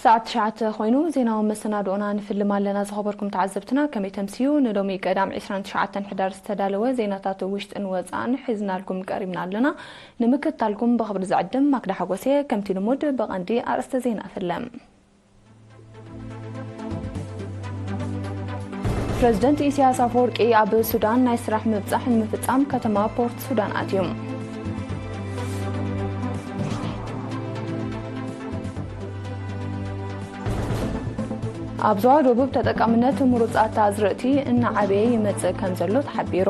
ሰዓት ትሽዓተ ኮይኑ ዜናዊ መሰናድኦና ንፍልም ኣለና። ዝኸበርኩም ተዓዘብትና ከመይ ተምስዩ? ንሎሚ ቀዳም ዕስራን ትሽዓተን ሕዳር ዝተዳለወ ዜናታት ውሽጥን ወፃእን ሒዝናልኩም ቀሪብና ኣለና። ንምክትታልኩም ብኽብሪ ዝዕድም ማክዳ ሓጎሴ። ከምቲ ልሙድ ብቐንዲ ኣርእስተ ዜና ፍለም። ፕረዚደንት ኢሳያስ ኣፈወርቂ ኣብ ሱዳን ናይ ስራሕ ምብጻሕ ንምፍጻም ከተማ ፖርት ሱዳን ኣትዩ። ኣብ ዞባ ደቡብ ተጠቃምነት ምሩጻት ኣዝርእቲ እናዓበየ ይመጽእ ከም ዘሎ ተሓቢሩ።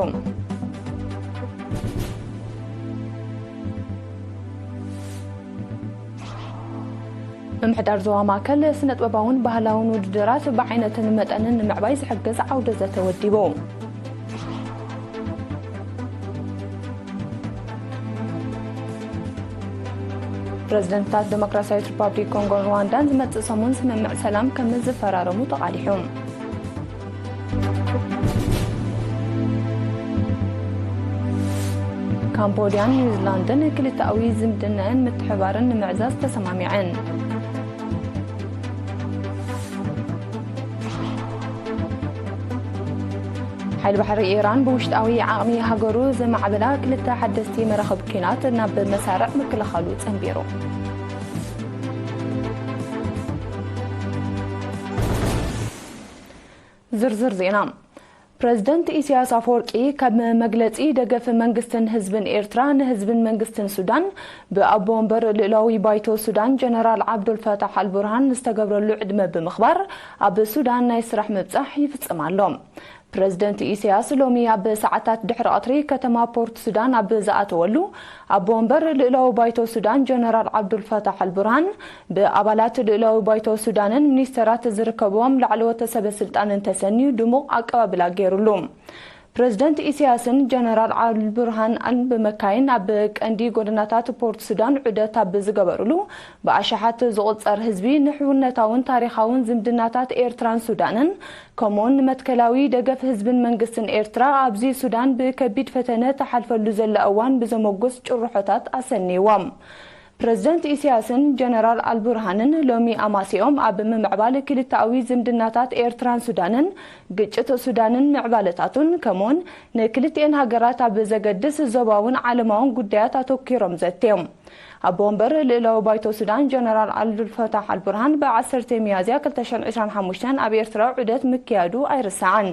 ምምሕዳር ዞባ ማእከል ስነጥበባውን ባህላውን ውድድራት ብዓይነትን መጠንን ንምዕባይ ዝሕግዝ ዓውደ ዘተ ወዲቡ። ፕረዚደንታት ዲሞክራሲያዊት ሪፓብሊክ ኮንጎን ሩዋንዳን ዝመጽእ ሰሙን ስምምዕ ሰላም ከም ዝፈራረሙ ተቓሊሑ። ካምቦድያን ኒውዚላንድን ክልተኣዊ ዝምድናኣን ምትሕባርን ንምዕዛዝ ተሰማሚዐን። ሓይሊ ባሕሪ ኢራን ብውሽጣዊ ዓቕሚ ሃገሩ ዘማዕበላ ክልተ ሓደስቲ መራኽብ ኲናት ናብ መሳርዕ ምክልኻሉ ጸንቢሩ። ዝርዝር ዜና። ፕረዚደንት ኢሳያስ ኣፈወርቂ ከም መግለጺ ደገፍ መንግስትን ህዝብን ኤርትራ ንህዝብን መንግስትን ሱዳን ብኣቦ ወንበር ልኡላዊ ባይቶ ሱዳን ጀነራል ዓብዱልፈታሕ ኣልቡርሃን ዝተገብረሉ ዕድመ ብምኽባር ኣብ ሱዳን ናይ ስራሕ ምብጻሕ ይፍጽም ኣሎ። ፕረዚደንት ኢሳያስ ሎሚ ኣብ ሰዓታት ድሕሪ ቀትሪ ከተማ ፖርት ሱዳን ኣብ ዝኣተወሉ ኣቦ ወንበር ልኡላዊ ባይቶ ሱዳን ጀነራል ዓብዱልፈታሕ ኣልቡርሃን ብኣባላት ልኡላዊ ባይቶ ሱዳንን ሚኒስተራት ዝርከብዎም ላዕለዎት ሰበ ስልጣንን ተሰንዩ ድሙቕ ኣቀባብላ ገይሩሉ። ፕረዚደንት ኢሳያስን ጀነራል ኣልቡርሃን ኣል ብመካይን ኣብ ቀንዲ ጎደናታት ፖርት ሱዳን ዑደት ኣብ ዝገበሩሉ ብኣሽሓት ዝቑጸር ህዝቢ ንሕውነታውን ታሪኻውን ዝምድናታት ኤርትራን ሱዳንን ከምኡውን ንመትከላዊ ደገፍ ህዝብን መንግስትን ኤርትራ ኣብዚ ሱዳን ብከቢድ ፈተነ ተሓልፈሉ ዘላ እዋን ብዘመጉስ ጭርሖታት ኣሰንይዎም። ፕረዚደንት ኢሳያስን ጀነራል ኣልቡርሃንን ሎሚ ኣማሲኦም ኣብ ምምዕባል ክልተኣዊ ዝምድናታት ኤርትራን ሱዳንን፣ ግጭት ሱዳንን ምዕባለታቱን፣ ከምኡውን ንክልቲኤን ሃገራት ኣብ ዘገድስ ዞባውን ዓለማውን ጉዳያት ኣተኲሮም ዘትዮም። ኣቦ ወንበር ልእላዊ ባይቶ ሱዳን ጀነራል ዓብዱልፈታሕ ኣልቡርሃን ብዓሰርተ ሚያዝያ ክልተ ሽሕን ዕስራን ሓሙሽተን ኣብ ኤርትራ ዑደት ምክያዱ ኣይርሳዕን።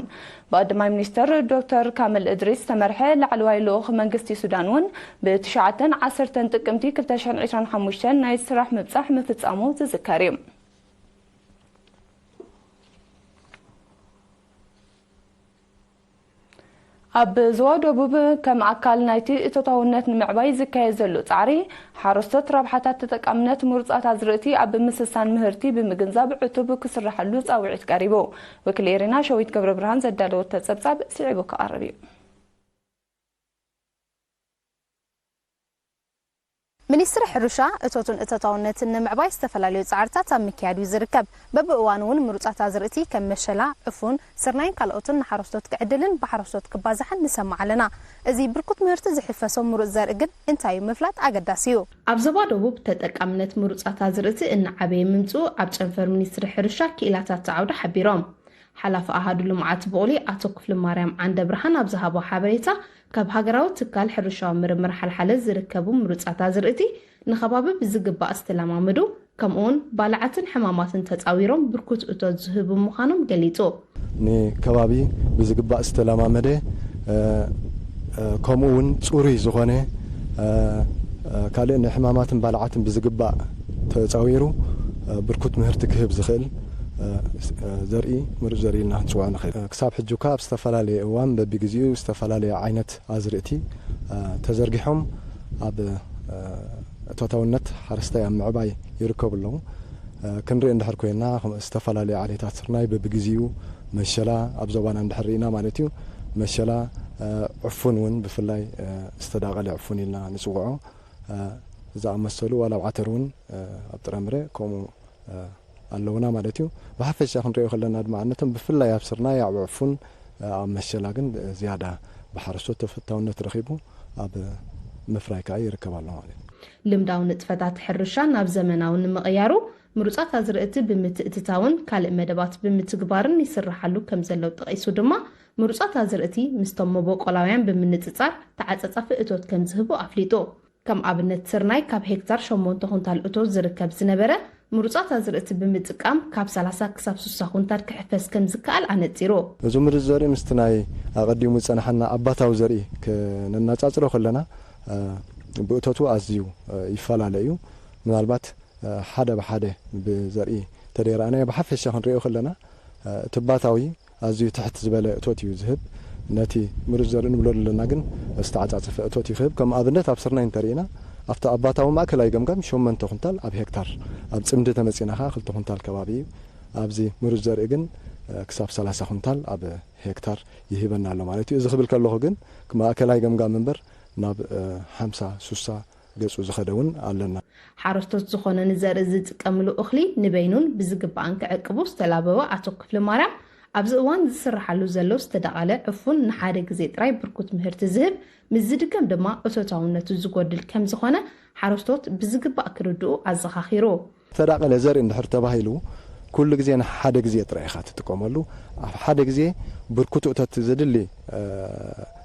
ብቐዳማይ ሚኒስተር ዶክተር ካምል እድሪስ ዝተመርሐ ላዕለዋይ ልኡኽ መንግስቲ ሱዳን እውን ብትሽዓተን ዓሰርተን ጥቅምቲ ክልተ ሽሕን ዕስራን ሓሙሽተን ናይ ስራሕ ምብጻሕ ምፍጻሙ ዝዝከር እዩ። ኣብ ዞባ ደቡብ ከም ኣካል ናይቲ እቶታውነት ንምዕባይ ዝካየድ ዘሎ ጻዕሪ፣ ሓረስቶት ረብሓታት ተጠቃምነት ምሩጻት ኣዝርእቲ ኣብ ምስሳን ምህርቲ ብምግንዛብ ዕቱብ ክስርሓሉ ጻውዒት ቀሪቡ። ወኪል ኤሪና ሸዊት ገብረ ብርሃን ዘዳለወት ጸብጻብ ስዒቡ ክቐርብ እዩ። ሚኒስትሪ ሕርሻ እቶትን እቶታውነትን ንምዕባይ ዝተፈላለዩ ጻዕርታት ኣብ ምክያድ እዩ ዝርከብ። በብእዋኑ እውን ምሩጻት ኣዝርእቲ ከም መሸላ፣ ዕፉን፣ ስርናይን ካልኦትን ንሓረስቶት ክዕድልን ብሓረስቶት ክባዛሕን ንሰምዕ ኣለና። እዚ ብርኩት ምህርቲ ዝሕፈሶ ምሩጽ ዘርኢ ግን እንታይ እዩ ምፍላጥ ኣገዳሲ እዩ። ኣብ ዞባ ደቡብ ተጠቃምነት ምሩጻት ኣዝርእቲ እናዓበየ ምምጽኡ ኣብ ጨንፈር ሚኒስትሪ ሕርሻ ክኢላታት ዓውዲ ሓቢሮም። ሓላፊ ኣሃዱ ልምዓት ብቑሊ ኣቶ ክፍሊ ማርያም ዓንደ ብርሃን ኣብ ዝሃቦ ሓበሬታ፣ ካብ ሃገራዊ ትካል ሕርሻዊ ምርምር ሓልሓለ ዝርከቡ ምሩጻት ኣዝርእቲ ንኸባቢ ብዝግባእ ዝተለማመዱ፣ ከምኡውን ባልዓትን ሕማማትን ተጻዊሮም ብርኩት እቶት ዝህቡ ምዃኖም ገሊጹ። ንከባቢ ብዝግባእ ዝተለማመደ፣ እ፣ እ፣ ከምኡ እውን ጽሩይ ዝኾነ፣ እ፣ እ፣ ካልእ ንሕማማትን ባልዓትን ብዝግባእ ተጻዊሩ፣ እ፣ ብርኩት ምህርቲ ክህብ ዝኽእል፣ እ፣ ስ-፣ እ፣ ዘርኢ፣ ምሩጽ ዘርኢ ኢልና ክንጽውዖ ንኽእል። እ፣ ክሳብ ሕጂ እኳ ኣብ ዝተፈላለየ እዋን በቢግዜኡ ዝተፈላለየ ዓይነት ኣዝርእቲ፣ እ፣ ተዘርጊሖም ኣብ፣ እ፣ እቶታውነት ሓረስታይ ኣብ ምዕባይ ይርከቡ ኣለዉ። እ፣ ክንርኢ እንድሕር ኮይና፣ ከም ዝተፈላለዩ ዓሌታት ስርናይ በብግዜኡ መሸላ ኣብ ዞባና እንድሕር ርኢና ማለት እዩ። መሸላ፣ እ፣ ዕፉን እውን ብፍላይ፣ እ፣ ዝተዳቐለ ዕፉን ኢልና ንጽውዖ፣ እ፣ ዝኣመሰሉ ዋላ ኣብ ዓተር እውን፣ እ፣ ኣብ ጥረምረ ከምኡ፣ እ፣ ኣለውና ማለት እዩ። ብሓፈሻ ክንሪኦ ከለና ድማ ነቶም ብፍላይ ኣብ ስርናይ፣ ኣብ ዕፉን፣ እ፣ ኣብ መሸላ ግን ዝያዳ ብሓረስቶት ተፈታውነት ረኺቡ ኣብ ምፍራይ ከኣ ይርከብ ኣሎ ማለት እዩ። ልምዳዊ ንጥፈታት ሕርሻ ናብ ዘመናዊ ንምቕያሩ ምሩጻት ኣዝርእቲ ብምትእትታውን ካልእ መደባት ብምትግባርን ይስራሓሉ ከም ዘሎ ጠቒሱ ድማ፣ ምሩጻት ኣዝርእቲ ምስቶም መበቆላውያን ብምንጽጻር ተዓጻጻፊ እቶት ከም ዝህቡ ኣፍሊጡ። ከም ኣብነት ስርናይ ካብ ሄክታር ሸሞንተ ኩንታል እቶት ዝርከብ ዝነበረ፣ ምሩጻት ኣዝርእቲ ብምጥቃም ካብ ሰላሳ ክሳብ ስሳ ኩንታል ክሕፈስ ከም ዝከኣል ኣነጺሩ። እዚ ምሩጽ ዘርኢ ምስቲ ናይ ኣቐዲሙ ዝጸናሓና ኣባታዊ ዘርኢ ክነነጻጽሮ ከለና፣ እ፣ ብእቶቱ ኣዝዩ፣ እ፣ ይፈላለ እዩ። ምናልባት፣ እ፣ ሓደ ብሓደ ብዘርኢ ተደይራእናዮ ብሓፈሻ ክንሪኦ ከለና፣ እ፣ እቲ ኣባታዊ ኣዝዩ ትሕት ዝበለ እቶት እዩ ዝህብ። ነቲ ምሩጽ ዘርኢ ንብሎ ዘለና ግን ዝተዓጻጸፈ እቶት እዩ ክህብ። ከም ኣብነት ኣብ ስርናይ እንተርኢና፣ ኣብቲ ኣባታዊ ማእከላይ ገምጋም ሸሞንተ ኩንታል ኣብ ሄክታር፣ ኣብ ጽምዲ ተመጺና ከኣ ክልተ ኩንታል ከባቢ እዩ። ኣብዚ ምሩጽ ዘርኢ ግን፣ እ፣ ክሳብ ሰላሳ ኩንታል ኣብ ሄክታር ይህበና ኣሎ ማለት እዩ። እዚ ክብል ከለኹ ግን ማእከላይ ገምጋም እምበር ናብ፣ እ፣ ሓምሳ፣ ስሳ ገጹ ዝኸደ እውን ኣለና። ሓረስቶት ዝኾነ ንዘርኢ ዝጥቀምሉ እኽሊ ንበይኑን ብዝግባእን ክዕቅቡ ዝተላበወ ኣቶ ክፍለ ማርያም፣ ኣብዚ እዋን ዝስራሓሉ ዘሎ ዝተዳቐለ ዕፉን ንሓደ ግዜ ጥራይ ብርኩት ምህርቲ ዝህብ፣ ምስ ዝድገም ድማ እቶታውነቱ ዝጎድል ከም ዝኾነ ሓረስቶት ብዝግባእ ክርድኡ ኣዘኻኺሩ። ዝተዳቐለ ዘርኢ እንድሕር ተባሂሉ፣ ኩሉ ግዜ ንሓደ ግዜ ጥራይ ኢኻ ትጥቀመሉ። ኣብ ሓደ ግዜ ብርኩት እቶት ዘድሊ፣ እ፣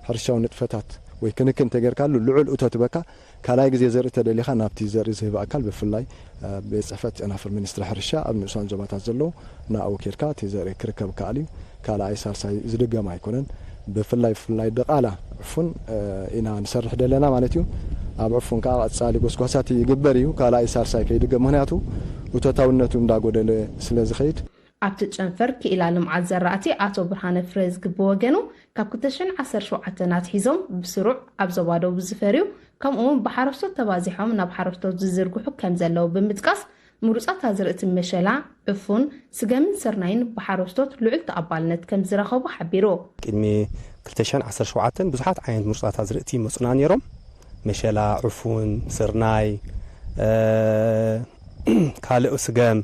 ሕርሻዊ ንጥፈታት ወይ ክንክን ተጌርካሉ ልዑል እቶት በካ ካልኣይ ግዜ ዘርኢ ተደሊኻ ናብቲ ዘርኢ ዝህብ ኣካል ብፍላይ፣ እ፣ ቤት ጽሕፈት ጨናፍር ሚኒስትሪ ሕርሻ ኣብ ንኡሳን ዞባታት ዘለዉ ናብኡ ኬድካ እቲ ዘርኢ ክርከብ ከኣል እዩ። ካልኣይ ሳልሳይ ዝድገም ኣይኮነን። ብፍላይ ብፍላይ ድቓላ ዕፉን፣ እ፣ ኢና ንሰርሕ ደለና ማለት እዩ። ኣብ ዕፉን ከኣ ቀጻሊ ጎስጓሳት ይግበር እዩ። ካልኣይ ሳልሳይ ከይድገም፣ ምኽንያቱ እቶታውነቱ እንዳጎደለ ስለ ዝኸይድ። ኣብቲ ጨንፈር ክኢላ ልምዓት ዘራእቲ ኣቶ ብርሃነ ፍሬዝጊ ብወገኑ፣ ካብ ክልተ ሽሕን ዓሰርተ ሸውዓተን ኣትሒዞም ብስሩዕ ኣብ ዞባ ደቡብ ዝፈርዩ፣ ከምኡ'ውን ብሓረስቶት ተባዚሖም ናብ ሓረስቶት ዝዝርግሑ ከም ዘለዉ ብምጥቃስ፣ ምሩጻት ኣዝርእቲ መሸላ፣ ዕፉን፣ ስገምን ስርናይን ብሓረስቶት ልዑል ተቐባልነት ከም ዝረኸቡ ሓቢሩ። ቅድሚ ክልተ ሽሕን ዓሰርተ ሸውዓተን ብዙሓት ዓይነት ምሩጻት ኣዝርእቲ ይመጹና ነይሮም። መሸላ፣ ዕፉን፣ ስርናይ፣ እ፣ ካልእ ስገም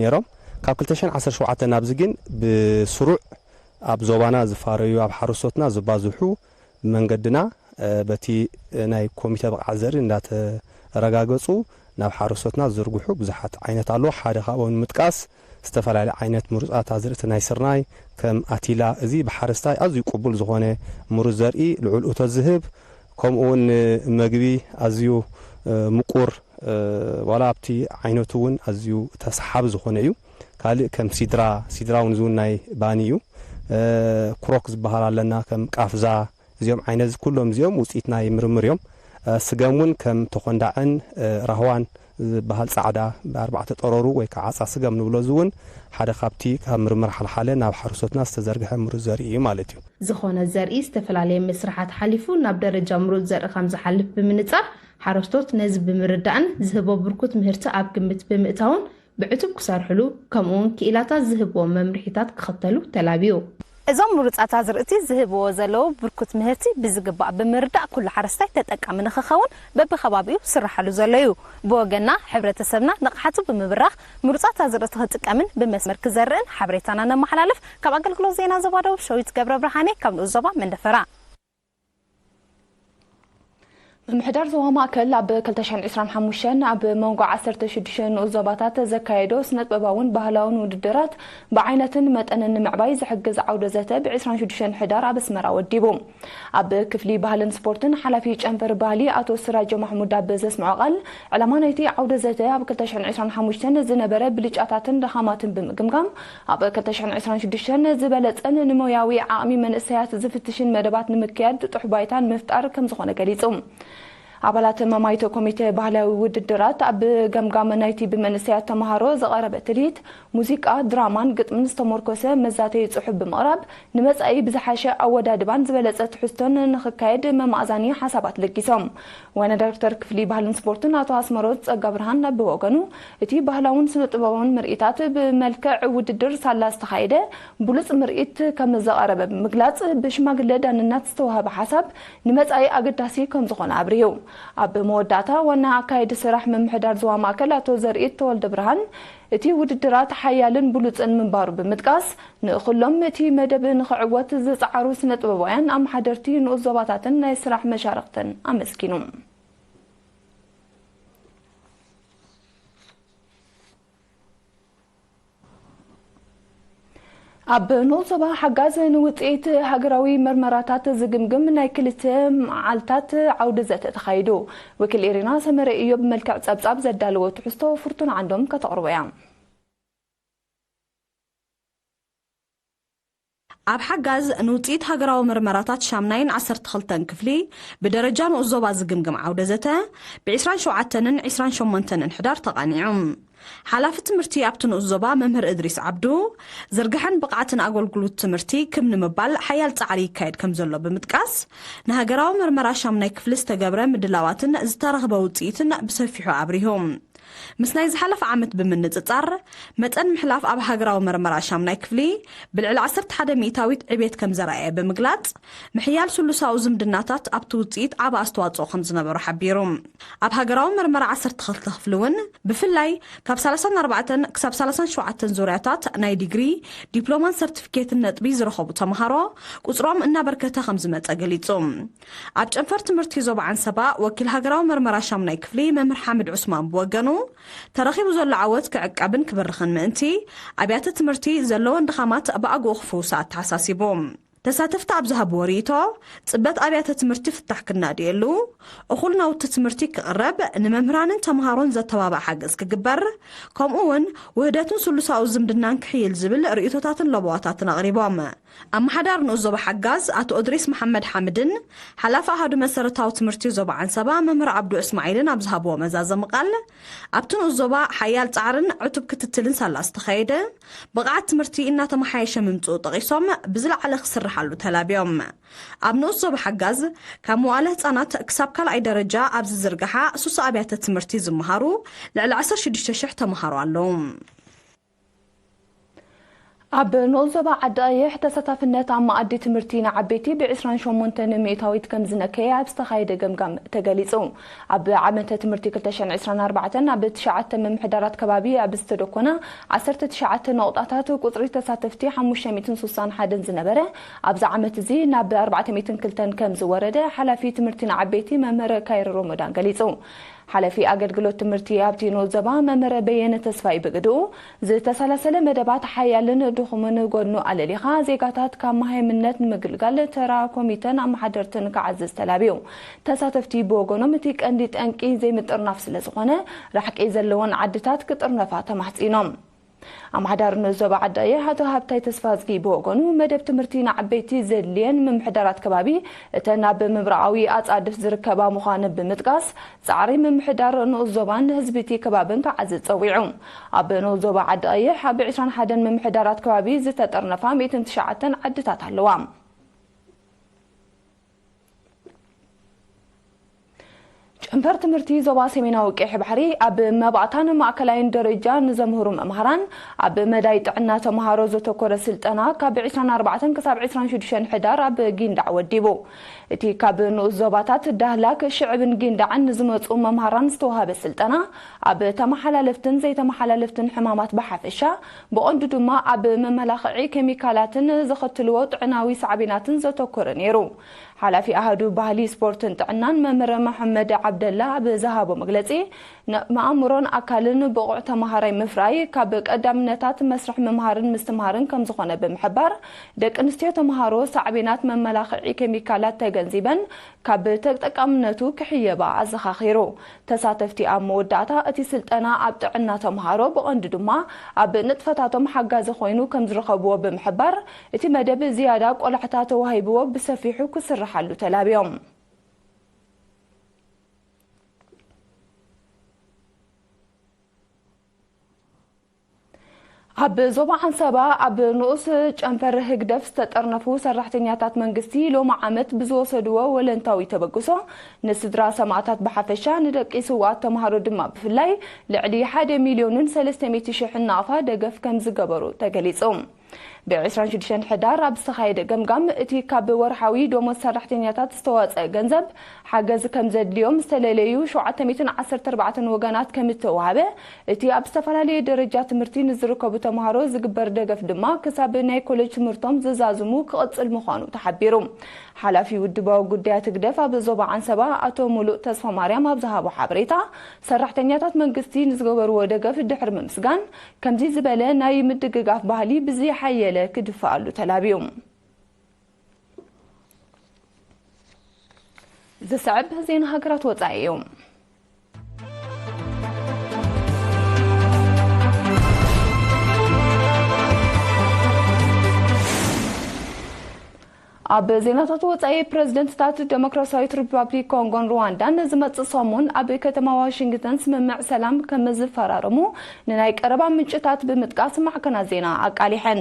ነይሮም። ካብ ክልተ ሽሕን ዓሰርተ ሸውዓተን ናብዚ ግን ብስሩዕ ኣብ ዞባና ዝፋረዩ፣ ኣብ ሓረስቶትና ዝባዝሑ ብመንገድና፣ እ፣ በቲ ናይ ኮሚተ ብቕዓት ዘርኢ እንዳተረጋገጹ ናብ ሓረስቶትና ዝዝርግሑ ብዙሓት ዓይነት ኣለዉ። ሓደ ካብኦም ንምጥቃስ ዝተፈላለዩ ዓይነት ምሩጻት ኣዝርእቲ ናይ ስርናይ ከም ኣቲላ፣ እዚ ብሓረስታይ ኣዝዩ ቅቡል ዝኾነ ምሩጽ ዘርኢ፣ ልዑል እቶት ዝህብ፣ ከምኡ እውን ንመግቢ ኣዝዩ፣ እ፣ ምቁር፣ እ፣ ዋላ ኣብቲ ዓይነቱ እውን ኣዝዩ ተሰሓቢ ዝኾነ እዩ። ካልእ ከም ሲድራ፣ ሲድራ እውን እዚ እውን ናይ ባኒ እዩ። እ፣ ክሮክ ዝበሃል ኣለና፣ ከም ቃፍዛ፣ እዚኦም ዓይነት ኩሎም እዚኦም ውፅኢት ናይ ምርምር እዮም። እ፣ ስገም እውን ከም ተኾንዳዕን፣ እ፣ ራህዋን ዝበሃል ጻዕዳ ብኣርባዕተ ጠረሩ ወይ ከዓ ዓጻ ስገም ንብሎ፣ እዚ እውን ሓደ ካብቲ ካብ ምርምር ሓልሓለ ናብ ሓረስቶትና ዝተዘርግሐ ምሩጽ ዘርኢ እዩ ማለት እዩ። ዝኾነ ዘርኢ ዝተፈላለየ መስርሓት ሓሊፉ ናብ ደረጃ ምሩጽ ዘርኢ ከም ዝሓልፍ ብምንጻር፣ ሓረስቶት ነዚ ብምርዳእን ዝህቦ ብርኩት ምህርቲ ኣብ ግምት ብምእታውን ብዕቱብ ክሰርሕሉ፣ ከምኡውን ክኢላታት ዝህብዎም መምርሒታት ክኽተሉ ተላብዩ። እዞም ምሩጻት ኣዝርእቲ ዝህብዎ ዘለዉ ብርኩት ምህርቲ ብዝግባእ ብምርዳእ፣ ኩሉ ሓረስታይ ተጠቃሚ ንኽኸውን በብኸባቢኡ ዝስርሓሉ ዘሎ እዩ። ብወገንና፣ ሕብረተሰብና ንቕሓቱ ብምብራኽ፣ ምሩጻት ኣዝርእቲ ክጥቀምን ብመስመር ክዘርእን ሓበሬታና ነመሓላልፍ። ካብ ኣገልግሎት ዜና ዞባ ደቡብ፣ ሸዊት ገብረ ብርሃኔ፣ ካብ ንኡስ ዞባ መንደፈራ። ምምሕዳር ዞባ ማእከል ኣብ ክልተ ሽሕን ዕስራን ሓሙሽተን ኣብ መንጎ ዓሰርተ ሽዱሽተ ንኡስ ዞባታት ዘካየዶ ስነ-ጥበባውን ባህላውን ውድድራት ብዓይነትን መጠንን ንምዕባይ ዝሕግዝ ዓውደ ዘተ ብ ዕስራን ሽዱሽተን ሕዳር ኣብ ኣስመራ ወዲቡ። ኣብ ክፍሊ ባህልን ስፖርትን ሓላፊ ጨንፈር ባህሊ ኣቶ ስራጆ ማሕሙድ ኣብ ዘስምዖ ቃል፣ ዕላማ ናይቲ ዓውደ ዘተ ኣብ ክልተ ሽሕን ዕስራን ሓሙሽተን ዝነበረ ብልጫታትን ድኻማትን ብምግምጋም፣ ኣብ ክልተ ሽሕን ዕስራን ሽዱሽተን ዝበለጸን ንሞያዊ ዓቕሚ መንእሰያት ዝፍትሽን መደባት ንምክያድ ጥጡሕ ባይታ ንምፍጣር ከም ዝኾነ ገሊጹ። ኣባላት መማይቶ ኮሚቴ ባህላዊ ውድድራት ኣብ ገምጋም ናይቲ ብመንእሰያት ተመሃሮ ዝቐረበ ትልሂት፣ ሙዚቃ፣ ድራማን ግጥምን ዝተሞርኮሰ መዛተዪ ጽሑፍ ብምቕራብ፣ ንመጻኢ ብዝሓሸ ኣወዳድባን ዝበለጸ ትሕዝቶን ንኽካየድ መማእዛኒ ሓሳባት ለጊሶም። ዋና ዳይሬክተር ክፍሊ ባህልን ስፖርትን ኣቶ ኣስመሮት ጸጋብርሃን ብወገኑ፣ እቲ ባህላውን ስነ-ጥበባውን ምርኢታት ብመልክዕ ውድድር ሳላ ዝተኻየደ ብሉጽ ምርኢት ከም ዝቐረበ ብምግላጽ፣ ብሽማግለ ዳንናት ዝተዋህበ ሓሳብ ንመጻኢ ኣገዳሲ ከም ዝኾነ ኣብርሁ። ኣብ መወዳእታ፣ ዋና ኣካያዲ ስራሕ ምምሕዳር ዞባ ማእከል ኣቶ ዘርኢት ተወልደ ብርሃን፣ እቲ ውድድራት ሓያልን ብሉጽን ምንባሩ ብምጥቃስ፣ ንኹሎም እቲ መደብ ንኽዕወት ዝጸዓሩ ስነ-ጥበባውያን ኣመሓደርቲ ንኡስ ዞባታትን ናይ ስራሕ መሻርኽትን ኣመስጊኑ። ኣብ ንኡስ ዞባ ሓጋዝ ንውፅኢት ሃገራዊ መርመራታት ዝግምግም ናይ ክልተ መዓልታት ዓውደ ዘተ ተኻይዱ። ወኪል ኤሪና ሰመረ እዮብ ብመልክዕ ጸብጻብ ዘዳለዎ ትሕዝቶ ፍርቱና ዓንዶም ከተቕርቦ እያ። ኣብ ሓጋዝ ንውፅኢት ሃገራዊ መርመራታት ሻምናይን ዓሰርተ ክልተን ክፍሊ ብደረጃ ንኡስ ዞባ ዝግምግም ዓውደ ዘተ ብ ዕስራን ሸውዓተን ዕስራን ሸሞንተን ሕዳር ተቓኒዑ። ሓላፊ ትምህርቲ ኣብቲ ንኡስ ዞባ መምህር እድሪስ ዓብዱ፣ ዝርግሐን ብቕዓትን ኣገልግሎት ትምህርቲ ክም ንምባል ሓያል ጻዕሪ ይካየድ ከም ዘሎ ብምጥቃስ፣ ንሃገራዊ መርመራ ሻምናይ ክፍሊ ዝተገብረ ምድላዋትን ዝተረኽበ ውጽኢትን ብሰፊሑ ኣብሪሁ። ምስ ናይ ዝሓለፈ ዓመት ብምንጽጻር፣ መጠን ምሕላፍ ኣብ ሃገራዊ መርመራ ሻምናይ ክፍሊ ብልዕሊ ዓሰርተ ሓደ ሚእታዊት ዕቤት ከም ዘርኣየ ብምግላጽ፣ ምሕያል ስሉሳዊ ዝምድናታት ኣብቲ ውጽኢት ዓቢ ኣስተዋጽኦ ከም ዝነበሮ ሓቢሩ። ኣብ ሃገራዊ መርመራ ዓሰርተ ክልተ ክፍሊ እውን ብፍላይ ካብ ሰላሳን ኣርባዕተን ክሳብ ሰላሳን ሸውዓተን ዙርያታት ናይ ዲግሪ፣ ዲፕሎማን ሰርቲፊኬትን ነጥቢ ዝረኸቡ ተምሃሮ ቁጽሮም እናበርከተ ከም ዝመጸ ገሊጹ። ኣብ ጨንፈር ትምህርቲ ዞባ ዓንሰባ ወኪል ሃገራዊ መርመራ ሻምናይ ክፍሊ መምህር ሓምድ ዑስማን ብወገኑ፣ ተረኺቡ ዘሎ ዓወት ክዕቀብን ክብርኽን ምእንቲ ኣብያተ ትምህርቲ ዘለወን ድኻማት ብኣግኡ ክፍውሳ ኣተሓሳሲቡ። ተሳተፍቲ ኣብ ዝሃብዎ ርእይቶ፣ ጽበት ኣብያተ ትምህርቲ ፍታሕ ክናድየሉ፣ እኹል ናውቲ ትምህርቲ ክቕረብ፣ ንመምህራንን ተምሃሮን ዘተባብዕ ሓገዝ ክግበር፣ ከምኡ እውን ውህደትን ስሉሳዊ ዝምድናን ክሕይል ዝብል ርእይቶታትን ለበዋታትን ኣቕሪቦም። ኣመሓዳሪ ንኡስ ዞባ ሓጋዝ ኣቶ እድሪስ መሓመድ ሓምድን ሓላፊ ኣሃዱ መሰረታዊ ትምህርቲ ዞባ ዓንሰባ መምህር ዓብዱ እስማዒልን ኣብ ዝሃብዎ መዛዘሚ ቃል፣ ኣብቲ ንኡስ ዞባ ሓያል ጻዕርን ዕቱብ ክትትልን ሳላ ዝተኻየደ ብቕዓት ትምህርቲ እናተመሓየሸ ምምጽኡ ጠቒሶም፣ ብዝለዓለ ክስርሓሉ ተላብዮም። ኣብ ንኡስ ዞባ ሓጋዝ ካብ መዋለ ህጻናት ክሳብ ካልኣይ ደረጃ ኣብ ዝዝርግሓ ሱሳ ኣብያተ ትምህርቲ ዝመሃሩ ልዕሊ ዓሰርተ ሽዱሽተ ሽሕ ተምሃሮ ኣለዉ። ኣብ ንኡስ ዞባ ዓዲ ኣየሕ ተሳታፍነት ኣብ መኣዲ ትምህርቲ ንዓበይቲ ብ ዕስራን ሸሞንተን ሚእታዊት ከም ዝነከየ ኣብ ዝተኻየደ ገምጋም ተገሊጹ። ኣብ ዓመተ ትምህርቲ ክልተ ሽሕን ዕስራን ኣርባዕተን ኣብ ትሽዓተ ምምሕዳራት ከባቢ ኣብ ዝተደኮና ዓሰርተ ትሽዓተ ነቑጣታት ቁጽሪ ተሳተፍቲ ሓሙሽተ ሚእትን ስሳን ሓደን ዝነበረ፣ ኣብዚ ዓመት እዚ ናብ ኣርባዕተ ሚእትን ክልተን ከም ዝወረደ ሓላፊ ትምህርቲ ንዓበይቲ መምህር ካይር ሮሞዳን ገሊጹ። ሓላፊ ኣገልግሎት ትምህርቲ ኣብቲ ንኡስ ዞባ መምህር በየነ ተስፋይ ብግድኡ፣ ዝተሰላሰለ መደባት ሓያልን ድኹምን ጎኑ ኣለሊኻ፣ ዜጋታት ካብ መሃይምነት ንምግልጋል ተራ ኮሚተን ኣመሓደርትን ክዓዝዝ ተላብዩ። ተሳተፍቲ ብወገኖም፣ እቲ ቀንዲ ጠንቂ ዘይምጥርናፍ ስለ ዝኾነ፣ ራሕቂ ዘለወን ዓድታት ክጥርነፋ ተማሕጺኖም። ኣመሓዳሪ ንኡስ ዞባ ዓዲ ኣየሕ ኣቶ ሃብታይ ተስፋዝጊ ብወገኑ፣ መደብ ትምህርቲ ንዓበይቲ ዘድልየን ምምሕዳራት ከባቢ፣ እተን ኣብ ምብራቓዊ ኣጻድፍ ዝርከባ ምዃነን ብምጥቃስ፣ ጻዕሪ ምምሕዳር ንኡስ ዞባን ህዝቢ እቲ ከባብን ክዓዝዝ ጸዊዑ። ኣብ ንኡስ ዞባ ዓዲ ኣየሕ ኣብ ዕስራን ሓደን ምምሕዳራት ከባቢ ዝተጠርነፋ ሚእትን ትሽዓተን ዓድታት ኣለዋ። ጨንፈር ትምህርቲ ዞባ ሰሜናዊ ቀይሕ ባሕሪ ኣብ መባእታን ማእከላይን ደረጃ ንዘምህሩ መምሃራን ኣብ መዳይ ጥዕና ተምሃሮ ዘተኮረ ስልጠና ካብ ዕስራን ኣርባዕተን ክሳብ ዕስራን ሽዱሽተን ሕዳር ኣብ ጊንዳዕ ወዲቡ። እቲ ካብ ንኡስ ዞባታት ዳህላክ፣ ሽዕብን ጊንዳዕን ንዝመጹ መምሃራን ዝተዋህበ ስልጠና ኣብ ተመሓላለፍትን ዘይተመሓላለፍትን ሕማማት ብሓፈሻ፣ ብቐንዱ ድማ ኣብ መመላኽዒ ኬሚካላትን ዘኸትልዎ ጥዕናዊ ሳዕቤናትን ዘተኮረ ነይሩ። ሓላፊ ኣሃዱ ባህሊ፣ ስፖርትን ጥዕናን መምህር መሐመድ ዓብደላ ኣብ ዝሃቦ መግለጺ፣ ን-፣ ንኣእምሮን ኣካልን ብቑዕ ተመሃራይ ምፍራይ ካብ ቀዳምነታት መስርሕ ምምሃርን ምስትምሃርን ከም ዝኾነ ብምሕባር፣ ደቂ ኣንስትዮ ተምሃሮ ሳዕቤናት መመላኽዒ ኬሚካላት ተገንዚበን ካብ ተጠቃምነቱ ክሕየባ ኣዘኻኺሩ። ተሳተፍቲ ኣብ መወዳእታ፣ እቲ ስልጠና ኣብ ጥዕና ተምሃሮ፣ ብቐንዱ ድማ ኣብ ንጥፈታቶም ሓጋዚ ኮይኑ ከም ዝረኸብዎ ብምሕባር፣ እቲ መደብ ዝያዳ ቆላሕታ ተዋሂብዎ ብሰፊሑ ክስርሓሉ ተላብዮም። ኣብ ዞባ ዓንሰባ ኣብ ንኡስ ጨንፈር ህግደፍ ዝተጠርነፉ ሰራሕተኛታት መንግስቲ ሎሚ ዓመት ብዝወሰድዎ ወለንታዊ ተበግሶ ንስድራ ሰማእታት ብሓፈሻ ንደቂ ስውኣት ተምሃሮ ድማ ብፍላይ ልዕሊ ሓደ ሚልዮንን ሰለስተ ሚእቲ ሽሕን ናቕፋ ደገፍ ከም ዝገበሩ ተገሊጹ። ብ ዕስራን ሽዱሽተን ሕዳር ኣብ ዝተኻየደ ገምጋም፣ እቲ ካብ ወርሓዊ ደሞዝ ሰራሕተኛታት ዝተዋጸአ ገንዘብ ሓገዝ ከም ዘድልዮም ዝተለለዩ ሸውዓተ ሚእትን ዓሰርተ ኣርባዕተን ወገናት ከም እተዋህበ፣ እቲ ኣብ ዝተፈላለየ ደረጃ ትምህርቲ ንዝርከቡ ተምሃሮ ዝግበር ደገፍ ድማ ክሳብ ናይ ኮሌጅ ትምህርቶም ዝዛዝሙ ክቕጽል ምዃኑ ተሓቢሩ። ሓላፊ ውድባዊ ጉዳያት ህግደፍ ኣብ ዞባ ዓንሰባ ኣቶ ሙሉእ ተስፋማርያም ኣብ ዝሃቦ ሓበሬታ፣ ሰራሕተኛታት መንግስቲ ንዝገበርዎ ደገፍ ድሕሪ ምምስጋን፣ ከምዚ ዝበለ ናይ ምድግጋፍ ባህሊ ብዝይ ሓየለ ክድፍኣሉ ተላብዩ። ዝስዕብ ዜና ሃገራት ወጻኢ እዩ። ኣብ ዜናታት ወጻኢ፣ ፕረዚደንትታት ዴሞክራሲያዊት ሪፓብሊክ ኮንጎን ሩዋንዳን ዝመጽእ ሰሙን ኣብ ከተማ ዋሽንግተን ስምምዕ ሰላም ከም ዝፈራረሙ ንናይ ቀረባ ምንጭታት ብምጥቃስ ማዕከናት ዜና ኣቃሊሐን።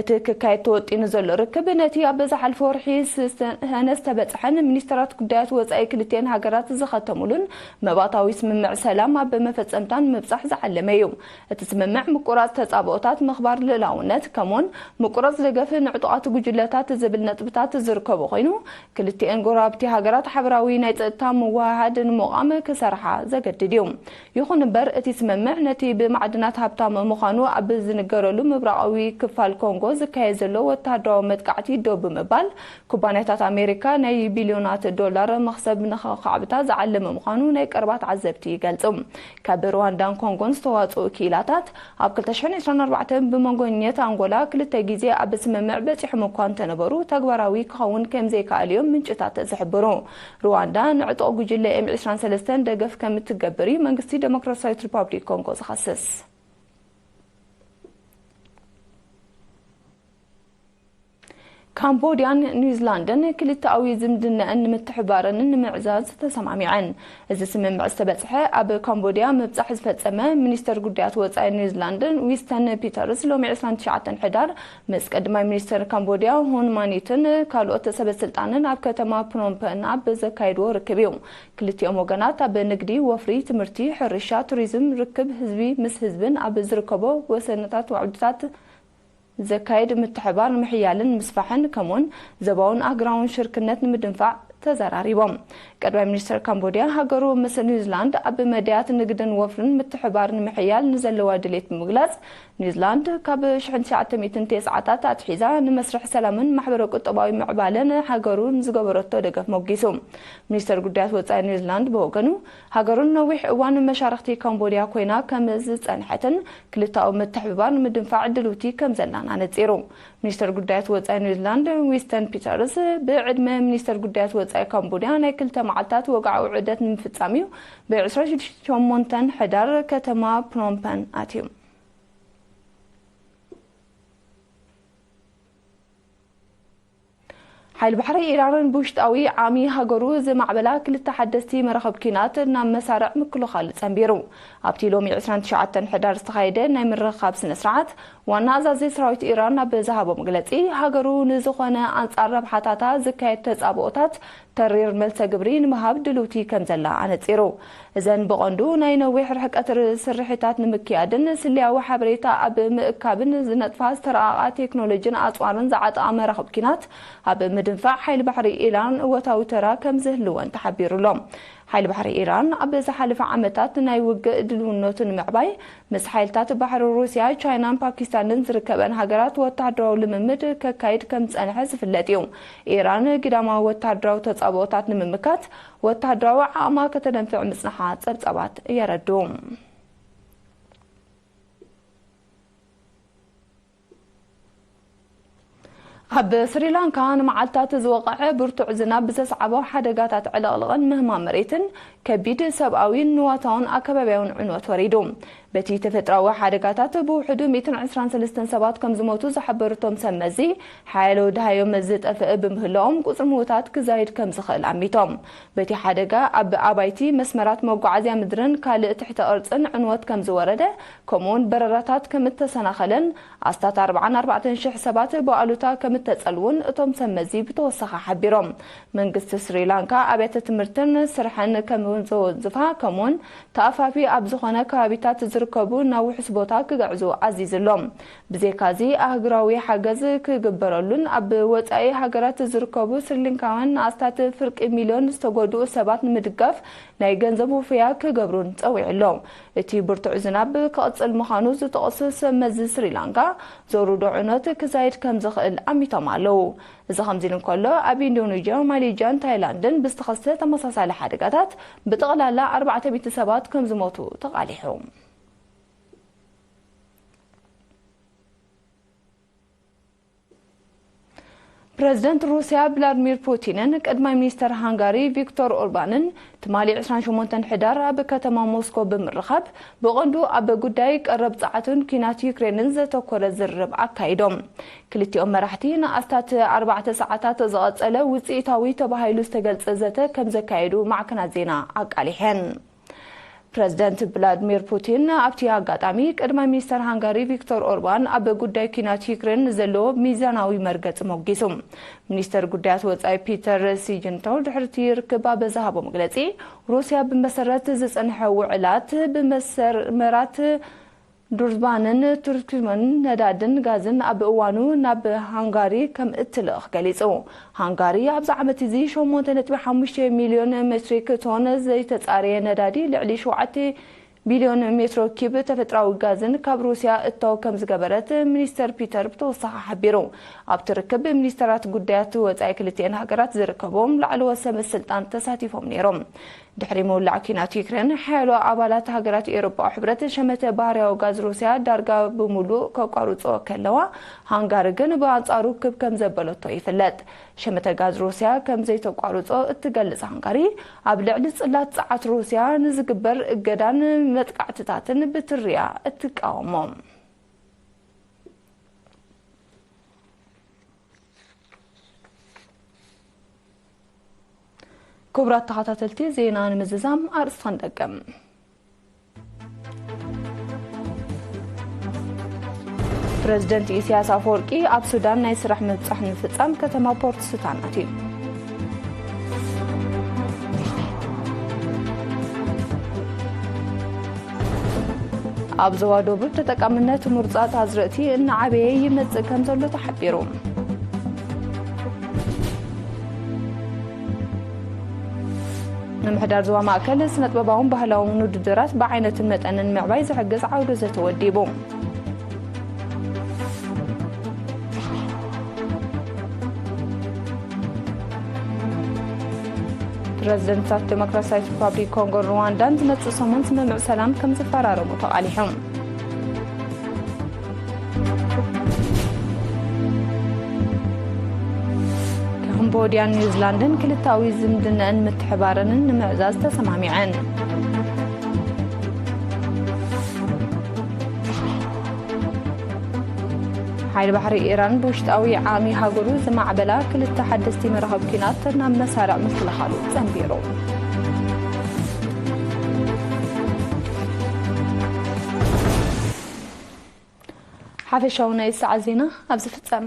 እቲ ክካየድ ተወጢኑ ዘሎ ርክብ፣ ነቲ ኣብ ዝሓለፈ ወርሒ ዝተሰነ ዝተበጽሐን ሚኒስተራት ጉዳያት ወጻኢ ክልቲኤን ሃገራት ዝኸተሙሉን መባእታዊ ስምምዕ ሰላም ኣብ መፈጸምታን ምብጻሕ ዝዓለመ እዩ። እቲ ስምምዕ ምቁራጽ ተጻብኦታት፣ ምኽባር ልእላውነት፣ ከምኡውን ምቁራጽ ደገፍ ንዕጡቓት ጉጅለታት ዝብል ነጥብታት ዝርከቦ ኮይኑ፣ ክልቲኤን ጎረባብቲ ሃገራት ሓበራዊ ናይ ጸጥታ ምውህሃድ ንምቋም ክሰርሓ ዘገድድ እዩ። ይኹን እምበር፣ እቲ ስምምዕ ነቲ ብማዕድናት ሃብታም ምዃኑ ኣብ ዝንገረሉ ምብራቓዊ ክፋል ኮንጎ ዝካየድ ዘሎ ወተሃደራዊ መጥቃዕቲ ደው ብምባል፣ ኩባንያታት ኣሜሪካ ናይ ቢልዮናት ዶላር መኽሰብ ንኸኻዕብታ ዝዓለመ ምዃኑ ናይ ቀረባ ተዓዘብቲ ይገልጹ። ካብ ሩዋንዳን ኮንጎን ዝተዋጽኡ ክኢላታት፣ ኣብ ክልተ ሽሕን ዕስራን ኣርባዕተን ብመንጎኘት ኣንጎላ ክልተ ግዜ ኣብ ስምምዕ በጺሖም እኳ እንተነበሩ፣ ተግባራዊ ክኸውን ከም ዘይከኣል እዮም ምንጭታት ዝሕብሩ። ሩዋንዳ ንዕጡቕ ጉጅለ ኤም ዕስራን ሰለስተን ደገፍ ከም እትገብር እዩ መንግስቲ ዴሞክራሲያዊት ሪፓብሊክ ኮንጎ ዝኸስስ። ካምቦድያን ኒውዚላንድን ክልተኣዊ ዝምድናኣን ንምትሕባርን ንምዕዛዝ ተሰማሚዐን። እዚ ስምምዕ ዝተበጽሐ ኣብ ካምቦድያ ምብጻሕ ዝፈጸመ ሚኒስተር ጉዳያት ወጻኢ ኒውዚላንድ ዊስተን ፒተርስ ሎሚ ዕስራን ትሽዓተን ሕዳር ምስ ቀዳማይ ሚኒስተር ካምቦድያ ሁን ማኒትን ካልኦት ሰበ ስልጣንን ኣብ ከተማ ፕኖምፐን ኣብ ዘካየድዎ ርክብ እዩ። ክልቲኦም ወገናት ኣብ ንግዲ፣ ወፍሪ፣ ትምህርቲ፣ ሕርሻ፣ ቱሪዝም፣ ርክብ ህዝቢ ምስ ህዝብን ኣብ ዝርከቦ ወሰንታት ዋዕብድታት ዘካየድ ምትሕባር ንምሕያልን ምስፋሕን፣ ከምኡውን ዘባውን ኣህጉራውን ሽርክነት ንምድንፋዕ ተዘራሪቦም። ቀዳማይ ሚኒስትር ካምቦድያ፣ ሃገሩ ምስ ኒውዚላንድ ኣብ መዳያት ንግድን ወፍርን ምትሕባር ንምሕያል ንዘለዋ ድሌት ብምግላጽ፣ ኒውዚላንድ ካብ ሽሕን ትሽዓተ ሚእትን ተስዓታት ኣትሒዛ ንመስርሕ ሰላምን ማሕበረ ቁጠባዊ ምዕባለን ሃገሩ ንዝገበረቶ ደገፍ ሞጊሱ። ሚኒስተር ጉዳያት ወጻኢ ኒውዚላንድ ብወገኑ፣ ሃገሩን ነዊሕ እዋን መሻርኽቲ ካምቦድያ ኮይና ከም ዝጸንሐትን ክልተኣዊ ምትሕብባር ንምድንፋዕ ድልውቲ ከም ዘላን ኣነጺሩ። ሚኒስተር ጉዳያት ወጻኢ ኒውዚላንድ ዊስተን ፒተርስ፣ ብዕድመ ሚኒስተር ጉዳያት ወጻኢ ካምቦድያ ናይ ክልተ መዓልታት ወግዓዊ ዑደት ንምፍጻም እዩ ብ ዕስራን ሸሞንተን ሕዳር ከተማ ፕኖምፐን ኣትዩ። ሓይሊ ባሕሪ ኢራን ብውሽጣዊ ዓሚ ሃገሩ ዝማዕበላ ክልተ ሓደስቲ መራኽብ ኲናት ናብ መሳርዕ ምክልኻል ጸንቢሩ። ኣብቲ ሎሚ ዕስራን ትሽዓተን ሕዳር ዝተኻየደ ናይ ምርኻብ ስነ ስርዓት፣ ዋና ኣዛዚ ሰራዊት ኢራን ኣብ ዝሃቦ መግለጺ፣ ሃገሩ ንዝኾነ ኣንጻር ረብሓታታ ዝካየድ ተጻብኦታት ተሪር መልሰ ግብሪ ንምሃብ ድልውቲ ከም ዘላ ኣነጺሩ። እዘን ብቐንዱ ናይ ነዊሕ ርሕቀት ር-፣ ስርሒታት ንምክያድን ስለያዊ ሓበሬታ ኣብ ምእካብን ዝነጥፋ ዝተረቓቓ ቴክኖሎጂን ኣጽዋርን ዝዓጠቓ መራኽብ ኲናት ኣብ ምድንፋዕ ሓይሊ ባሕሪ ኢራን እወታዊ ተራ ከም ዝህልወን ተሓቢሩ ኣሎ። ሓይሊ ባሕሪ ኢራን ኣብ ዝሓለፈ ዓመታት ናይ ውግእ ድልውነቱ ንምዕባይ ምስ ሓይልታት ባሕሪ ሩስያ፣ ቻይናን ፓኪስታንን ዝርከበን ሃገራት ወተሃደራዊ ልምምድ ከካይድ ከም ዝጸንሐ ዝፍለጥ እዩ። ኢራን ግዳማዊ ወተሃደራዊ ተጻብኦታት ንምምካት ወተሃደራዊ ዓቕማ ከተደንፍዕ ምጽንሓ ጸብጻባት የረድኡ። ኣብ ስሪላንካ ንመዓልታት ዝወቕዐ ብርቱዕ ዝናብ ብዘስዓቦ ሓደጋታት ዕልቕልቕን ምህማም መሬትን ከቢድ ሰብኣዊን ንዋታውን ኣከባቢያውን ዕንወት ወሪዱ። በቲ ተፈጥሮኣዊ ሓደጋታት ብውሕዱ ሚእትን ዕስራን ሰለስተን ሰባት ከም ዝሞቱ ዝሓበሩ እቶም ሰብ መዚ፣ ሓያሎ ደሃዮም ዝጠፍእ ብምህላዎም ቁጽሪ ምዉታት ክዛይድ ከም ዝኽእል ኣሚቶም። በቲ ሓደጋ ኣብ ኣባይቲ፣ መስመራት መጓዓዝያ ምድርን ካልእ ትሕተ ቅርጽን ዕንወት ከም ዝወረደ፣ ከምኡውን በረራታት ከም እተሰናኸለን ኣስታት ኣርባዓን ኣርባዕተን ሽሕ ሰባት ብኣሉታ ከም እተጸልዉን እቶም ሰብ መዚ ብተወሳኺ ሓቢሮም። መንግስቲ ስሪላንካ ኣብያተ ትምህርትን ስርሕን ከም ዘወንዝፋ፣ ከምኡውን ተኣፋፊ ኣብ ዝኾነ ከባቢታት ዝርከቡ ናብ ውሑስ ቦታ ክግዕዙ ኣዚዙ ኣሎ። ብዘይካዚ፣ ኣህጉራዊ ሓገዝ ክግበረሉን ኣብ ወጻኢ ሃገራት ዝርከቡ ስሪላንካውያን ንኣስታት ፍርቂ ሚልዮን ዝተጎድኡ ሰባት ንምድጋፍ ናይ ገንዘብ ውፍያ ክገብሩን ጸዊዑ ኣሎ። እቲ ብርቱዕ ዝናብ ክቕጽል ምዃኑ ዝጠቕሱ ሰብ መዚ ስሪላንካ፣ ዘውርዶ ዕንወት ክዛይድ ከም ዝኽእል ኣሚቶም ኣለዉ። እዚ ከምዚ ኢሉ እንከሎ፣ ኣብ ኢንዶኔዥያ፣ ማሌዥያን ታይላንድን ብዝተኸስተ ተመሳሳሊ ሓደጋታት ብጠቕላላ ኣርባዕተ ሚእቲ ሰባት ከም ዝሞቱ ተቓሊሑ። ፕረዚደንት ሩስያ ቭላድሚር ፑቲንን ቀዳማይ ሚኒስተር ሃንጋሪ ቪክቶር ኦርባንን ትማሊ ዕስራን ሸሞንተን ሕዳር ኣብ ከተማ ሞስኮ ብምርኻብ፣ ብቐንዱ ኣብ ጉዳይ ቀረብ ጸዓትን ኲናት ዩክሬንን ዘተኮረ ዝርርብ ኣካይዶም። ክልቲኦም መራሕቲ ንኣስታት ኣርባዕተ ሰዓታት ዝቐጸለ ውጽኢታዊ ተባሂሉ ዝተገልጸ ዘተ ከም ዘካየዱ ማዕከናት ዜና ኣቃሊሐን። ፕረዚደንት ቭላድሚር ፑቲን ኣብቲ ኣጋጣሚ ቀዳማይ ሚኒስተር ሃንጋሪ ቪክቶር ኦርባን ኣብ ጉዳይ ኲናት ዩክሬን ንዘለዎ ሚዛናዊ መርገጺ ሞጊሱ። ሚኒስተር ጉዳያት ወጻኢ ፒተር ሲጅንቶል ድሕሪ እቲ ርክብ ኣብ ዝሃቦ መግለጺ፣ ሩስያ ብመሰረት ዝጸንሐ ውዕላት ብመሰመራት ዱርዝባንን ቱርክመን ነዳድን ጋዝን ኣብ እዋኑ ናብ ሃንጋሪ ከም እትልእኽ ገሊጹ። ሃንጋሪ ኣብዚ ዓመት እዚ ሸሞንተ ነጥቢ ሓሙሽተ ሚልዮን ሜትሪክ ቶን ዘይተጻረየ ነዳዲ፣ ልዕሊ ሸውዓተ ቢልዮን ሜትሮ ኪብ ተፈጥራዊ ጋዝን ካብ ሩስያ እታው ከም ዝገበረት ሚኒስተር ፒተር ብተወሳኺ ሓቢሩ። ኣብቲ ርክብ ሚኒስተራት ጉዳያት ወጻኢ ክልቲኤን ሃገራት ዝርከቦም ላዕለዎት ሰበ ስልጣን ተሳቲፎም ነይሮም። ድሕሪ ምውላዕ ኲናት ዩክሬን፣ ሓያሎ ኣባላት ሃገራት ኤውሮጳዊ ሕብረት ሸመተ ባህርያዊ ጋዝ ሩስያ ዳርጋ ብምሉእ ከቋርጾ ከለዋ፣ ሃንጋሪ ግን ብኣንጻሩ ክብ ከም ዘበለቶ ይፍለጥ። ሸመተ ጋዝ ሩስያ ከም ዘይተቋርጾ እትገልጽ ሃንጋሪ፣ ኣብ ልዕሊ ጽላት ጸዓት ሩስያ ንዝግበር እገዳን መጥቃዕትታትን ብትሪያ እትቃወሞ። ክቡራት ተኸታተልቲ ዜና፣ ንምዝዛም ኣርእስቲ ክንደግም። ፕረዚደንት ኢሳያስ ኣፈወርቂ ኣብ ሱዳን ናይ ስራሕ ምብጻሕ ንምፍጻም ከተማ ፖርት ሱዳን ኣትዩ። ኣብ ዞባ ደቡብ ተጠቃምነት ምሩጻት ኣዝርእቲ እናዓበየ ይመጽእ ከም ዘሎ ተሓቢሩ። ንምሕዳር ዞባ ማእከል ስነጥበባውን ባህላውን ውድድራት ብዓይነትን መጠንን ምዕባይ ዝሕግዝ ዓውደ ዘተ ወዲቡ። ፕረዚደንታት ዲሞክራሲያዊት ሪፓብሊክ ኮንጎን ሩዋንዳን ዝመጽእ ሰሙን ስምምዕ ሰላም ከም ዝፈራረሙ ተቓሊሖም። ካምቦድያን ኒውዚላንድን ክልታዊ ዝምድነአን ምትሕባረንን ንምዕዛዝ ተሰማሚዐን። ሓይሊ ባሕሪ ኢራን ብውሽጣዊ ዓቕሚ ሃገሩ ዝማዕበላ ክልተ ሓደስቲ መራኽብ ኲናት ናብ መሳርዕ ምክልኻሉ ጸንቢሩ። ሓፈሻዊ ናይ ሰዓት ዜና ኣብዚ ፍጸም።